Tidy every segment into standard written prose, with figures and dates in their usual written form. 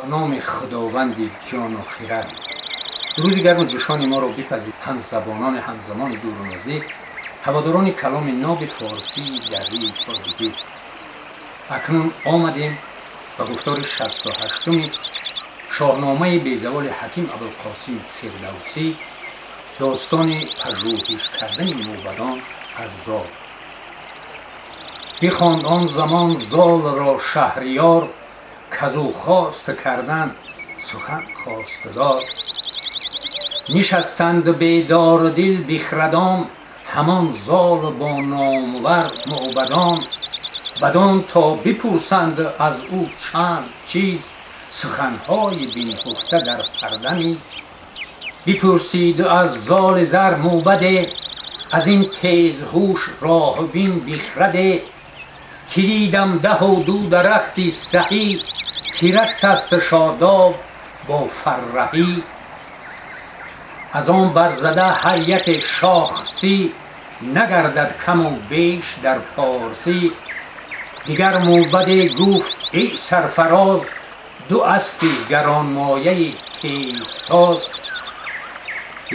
Ба номи Худованди ҷону хирад. Дуруди гарму ҷӯшони моро бипазид, ҳамзабонони ҳамзамони дуру наздик, ҳаводорони каломи ноби форсии дарии тоҷикӣ. Акнун омадем ба гуфтори 68-уми шоҳномаи безаволи Ҳаким Абулқосим Фирдавсӣ, достони пажӯҳиш кардани мӯбадон аз Зол. Бихонд он замон Золро Шаҳриёр, казу хост кардан сухан хостгор. Нишастанд бедору дил бихрадон, ҳамон зол бо номвар мӯбадон. Бадон то бипурсанд аз ӯ чанд чиз, суханҳои бинҳуфта дар парда низ. Бипурсиду аз золи зар мӯбаде, аз ин тезҳуш роҳбин бихраде, ки дидам 12 дарахти саҳӣ, ки раст аст шодоб бо фарраҳӣ. Аз он барзада ҳар яке шох 30, нагардад каму беш дар порсӣ. Дигар мӯбаде гуфт: эй сарфароз, ду аспи гаронмояи тезтоз,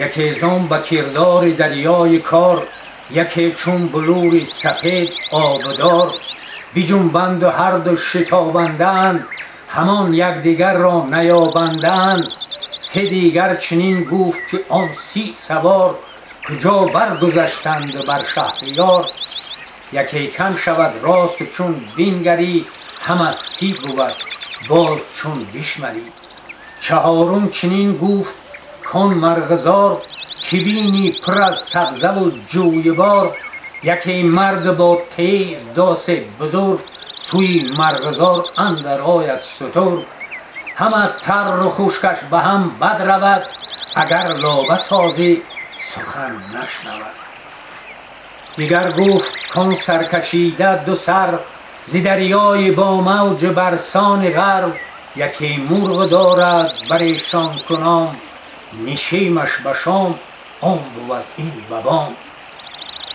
яке зон ба кирдори дарёи кор, яке чун булури сапед обдор. Биҷунбанду ҳарду шитобандаанд, ҳамон якдигарро наёбандаанд. Се дигар чунин гуфт, ки он 30 савор куҷо баргузаштанд бар Шаҳриёр. Яке кам шавад рост чун бингарӣ, ҳама 30 бувад боз чун бишмарӣ. Чаҳорум чунин гуфт: кон марғзор, ки бинӣ пур аз сабзаву ҷӯйбор, яке мард бо тез досе бузург сӯи марғзор андар ояд сутург. Ҳама тарру хушкаш ба ҳам бад равад, агар лоба созӣ сухан нашнавад. Дигар гуфт: кон саркашида ду сар зи дарёи бо мавҷ барсони ғарб, яке мурғ дорад бар эшон куном, нишемаш ба шом он бувад ин ба бом.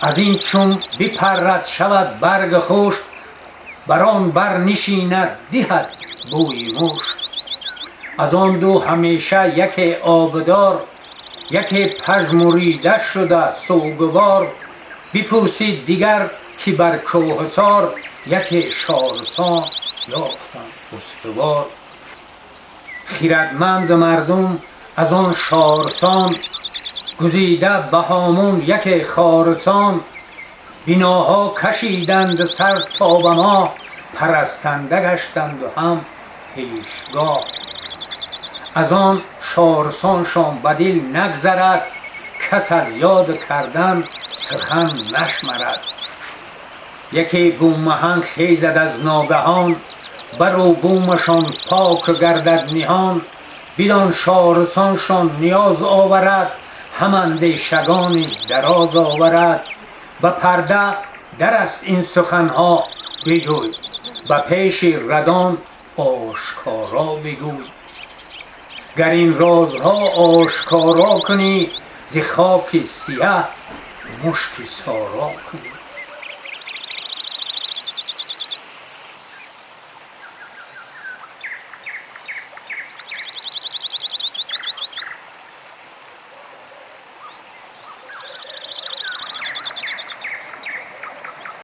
Аз ин чун бипаррад шавад барг хушк, бар он бар нишинад диҳад бӯи мушк. Аз он ду ҳамеша яке обдор, яке пажмурида шуда сӯгвор. Бипурсид дигар, ки бар кӯҳсор яке шорсон ёфтам устувор. Хирадманд мардум аз он шорсон гузида ба ҳомун яке хорсон. Биноҳо кашиданд сар то ба моҳ, парастанда гаштанду ҳам пешгоҳ. Аз он шорсоншон ба дил нагзарад, кас аз ёд кардан сухан нашмарад. Яке бумаҳан хезад аз ногаҳон, бару бумашон пок гардад ниҳон. Бидон шорсоншон ниёз оварад, ҳам андешагони дароз оварад. Ба парда дар аст ин суханҳо биҷӯй, ба пеши радон ошкоро бигӯй. Гар ин розҳо ошкоро кунӣ, зи хоки сияҳ мушки соро кунӣ.